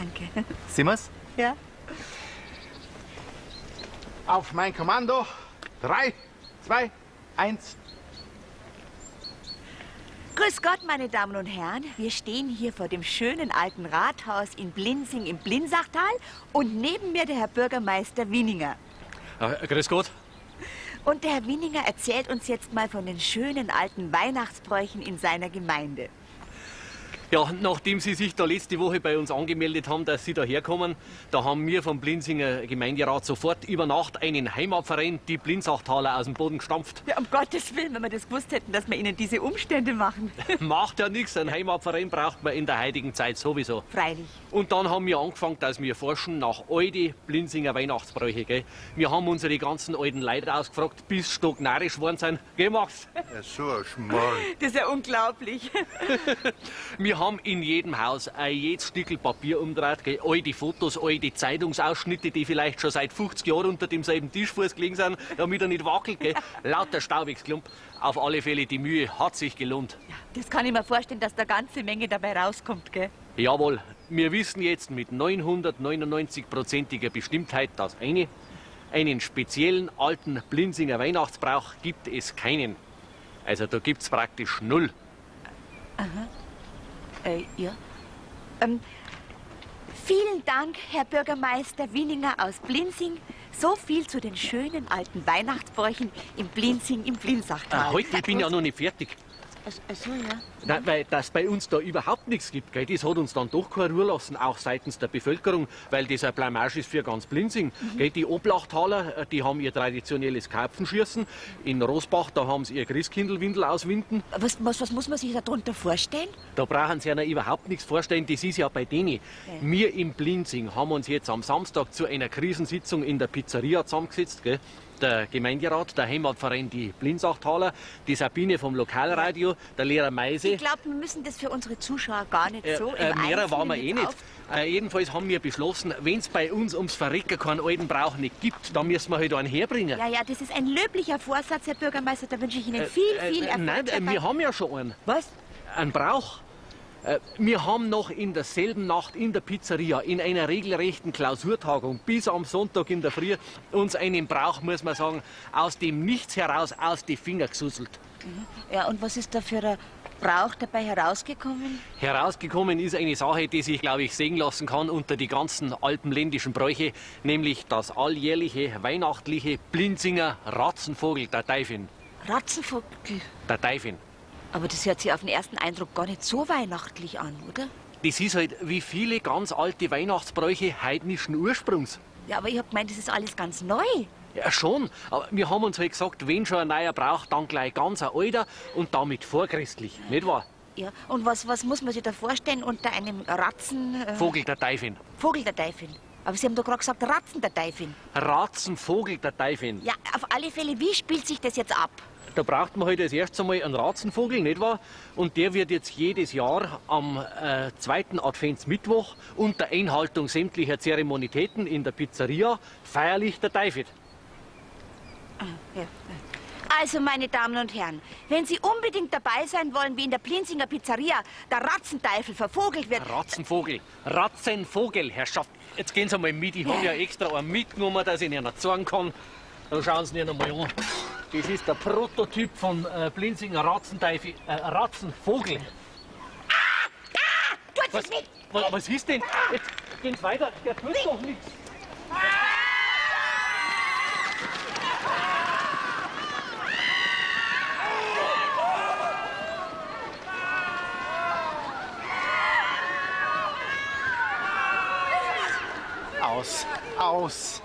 Danke. Sehen wir's? Ja. Auf mein Kommando. 3, 2, 1. Grüß Gott, meine Damen und Herren. Wir stehen hier vor dem schönen alten Rathaus in Blinzing im Blinzachtal und neben mir der Herr Bürgermeister Wieninger. Grüß Gott. Und der Herr Wieninger erzählt uns jetzt mal von den schönen alten Weihnachtsbräuchen in seiner Gemeinde. Ja, nachdem Sie sich da letzte Woche bei uns angemeldet haben, dass Sie da herkommen, da haben wir vom Blinzinger Gemeinderat sofort über Nacht einen Heimatverein, die Blinzachtaler, aus dem Boden gestampft. Ja, um Gottes Willen, wenn wir das gewusst hätten, dass wir Ihnen diese Umstände machen. Macht ja nichts, einen Heimatverein braucht man in der heutigen Zeit sowieso. Freilich. Und dann haben wir angefangen, dass wir forschen nach alte Blinzinger Weihnachtsbräuche. Gell? Wir haben unsere ganzen alten Leute ausgefragt, bis stocknarisch geworden sind. Gell, Max? Ja, so ein Schmarrn. Das ist ja unglaublich. Wir haben in jedem Haus ein jedes Stückel Papier umgedreht, gell? All die Fotos, all die Zeitungsausschnitte, die vielleicht schon seit 50 Jahren unter demselben Tischfuß gelegen sind, damit er nicht wackelt. Gell? Lauter Staubigsklump. Auf alle Fälle, die Mühe hat sich gelohnt. Ja, das kann ich mir vorstellen, dass da ganze Menge dabei rauskommt, gell? Jawohl. Wir wissen jetzt mit 999-prozentiger Bestimmtheit, dass einen speziellen alten Blinzinger Weihnachtsbrauch gibt es keinen. Also da gibt's praktisch null. Aha. Ja. Vielen Dank, Herr Bürgermeister Wieninger aus Blinzing. So viel zu den schönen alten Weihnachtsbräuchen im Blinzing im Blinzachtal. Heute, ich bin ja noch nicht fertig. Ach so, ja. Nein, weil das bei uns da überhaupt nichts gibt, gell? Das hat uns dann doch keine Ruhe lassen, auch seitens der Bevölkerung, weil das eine Blamage ist für ganz Blinzing. Mhm. Gell? Die Oblachtaler, die haben ihr traditionelles Karpfenschießen. In Rosbach, da haben sie ihr Christkindlwindel auswinden. Was muss man sich darunter vorstellen? Da brauchen sie ja überhaupt nichts vorstellen, das ist ja bei denen. Ja. Wir im Blinzing haben uns jetzt am Samstag zu einer Krisensitzung in der Pizzeria zusammengesetzt, gell? Der Gemeinderat, der Heimatverein die Blinzachtaler, die Sabine vom Lokalradio, der Lehrer Meise. Ich glaube, wir müssen das für unsere Zuschauer gar nicht so im mehrer waren wir eh nicht. Jedenfalls haben wir beschlossen, wenn es bei uns ums Verrecken keinen alten Brauch nicht gibt, dann müssen wir halt einen herbringen. Ja, ja, das ist ein löblicher Vorsatz, Herr Bürgermeister. Da wünsche ich Ihnen viel, viel Erfolg. Nein, wir haben ja schon einen. Was? Einen Brauch. Wir haben noch in derselben Nacht in der Pizzeria, in einer regelrechten Klausurtagung, bis am Sonntag in der Früh, uns einen Brauch, muss man sagen, aus dem Nichts heraus aus die Finger gesusselt. Ja, und was ist da für ein Brauch dabei herausgekommen? Herausgekommen ist eine Sache, die sich, glaube ich, sehen lassen kann unter die ganzen alpenländischen Bräuche, nämlich das alljährliche, weihnachtliche Blinzinger Ratzenvogel der Teufel. Ratzenvogel? Der Teufel. Aber das hört sich auf den ersten Eindruck gar nicht so weihnachtlich an, oder? Das ist halt wie viele ganz alte Weihnachtsbräuche heidnischen Ursprungs. Ja, aber ich hab gemeint, das ist alles ganz neu. Ja, schon. Aber wir haben uns halt gesagt, wenn schon ein neuer Brauch, dann gleich ganz ein alter und damit vorchristlich, nicht wahr? Ja, und was muss man sich da vorstellen unter einem Ratzen... Vogel der Teufel. Vogel der Teufel. Aber Sie haben doch gerade gesagt, Ratzen der Teufel. Ratzenvogel der Teufel. Ja, auf alle Fälle, wie spielt sich das jetzt ab? Da braucht man halt als erstes einmal einen Ratzenvogel, nicht wahr? Und der wird jetzt jedes Jahr am zweiten Adventsmittwoch unter Einhaltung sämtlicher Zeremonitäten in der Pizzeria feierlich der Teufel. Ah, ja. Also, meine Damen und Herren, wenn Sie unbedingt dabei sein wollen, wie in der Blinzinger Pizzeria der Ratzenteufel vervogelt wird... Ratzenvogel, Ratzenvogel, Herrschaft. Jetzt gehen Sie mal mit, ich habe ja extra einen mitgenommen, dass ich Ihnen zeigen kann. Da schauen Sie ihn einmal an. Das ist der Prototyp von Blinzinger Ratzenteufel, Ratzenvogel. Ah! Ah! Tut es mit! Was ist denn? Jetzt gehen Sie weiter, der tut doch nichts. Aus, aus.